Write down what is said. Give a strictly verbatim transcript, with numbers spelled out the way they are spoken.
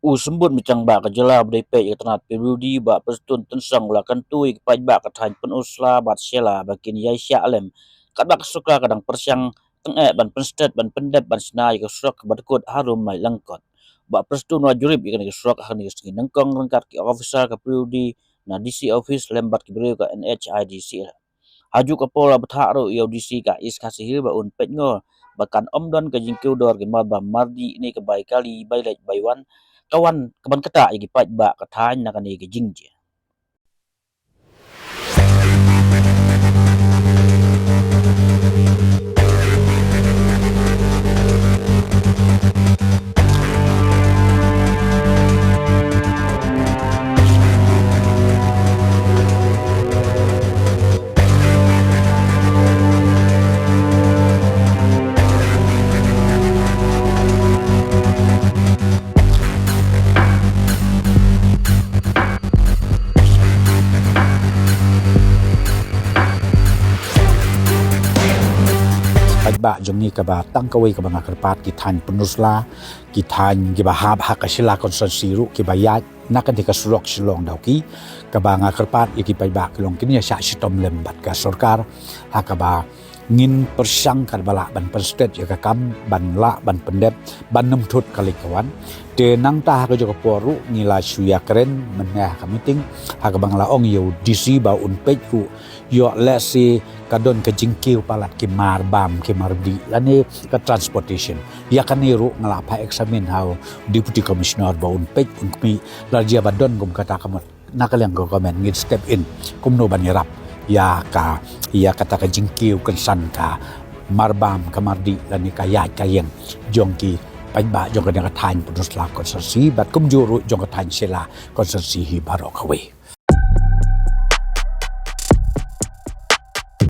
U Symbud Majority Bah ka jylla ba dei peit ïa ka tnat P W D, Bah Prestone Tynsong, u la kyntu ïa ki paidbah ka thaiñ Pynursla bad Shella ba kin ïai shah lem katba ka sorkar ka dang pyrshang tang eh ban pynstet ban pyndep ban shna ïa ka surok ba dkut harum mai lyngkot. Bah Prestone u la jurip ïa kane ka surok ha kane ka sngi nyngkong ryngkat ki officer ka P W D na D C office lem bad ki briew ka N H I D C L. Ha juh ka por la bthah ruh ïa u D C ka East Khasi Hills ba un peit ngor ba kan ym don ka jingkiew dor ki marbam mardih ne ka bai kali bai leit bai wan ka wan ka ban ktah ïa ki paidbah ka thaiñ na kane ka jingjia. Paidbah jong ngi kaba tang kawei kaba nga kyrpad, ki thaiñ Pynursla, ki thaiñ kiba hap ha ka Shella constituency ruh kiba ïaid na kane ka surok Shillong Dawki, kaba nga kyrpad ïa ki paidbah ki long kin ïa shah shitom lem bad ka sorkar ha kaba ngin pyrshang katba lah ban pynstet ïa ka kam ban lah ban pyndep ban ym thut ka leit ka wan. Te nangta ha ka juh ka por ruh ngi la shu ïakren mynne ha ka meeting ha kaba nga la ong ïa u D C ba un peit ruh ïoh lehse ka don ka jingkiew palat ki marbam ki mardih lane ka transportation. Ïa kane ruh nga la phah examine ha u Deputy Commissioner ba un peit un khmih, la jia ba don kum kata ka mut na ka liang ka government ngin step in kumno ban ïarap ïa ka, ïa kata ka jingkiew kynsan ka marbam ka mardih lane ka ïaid ka ïeng jong ki paidbah jong kane ka thaiñ Pynursla constituency bad kumjuh ruh jong ka thaiñ Shella constituency hi baroh kawei.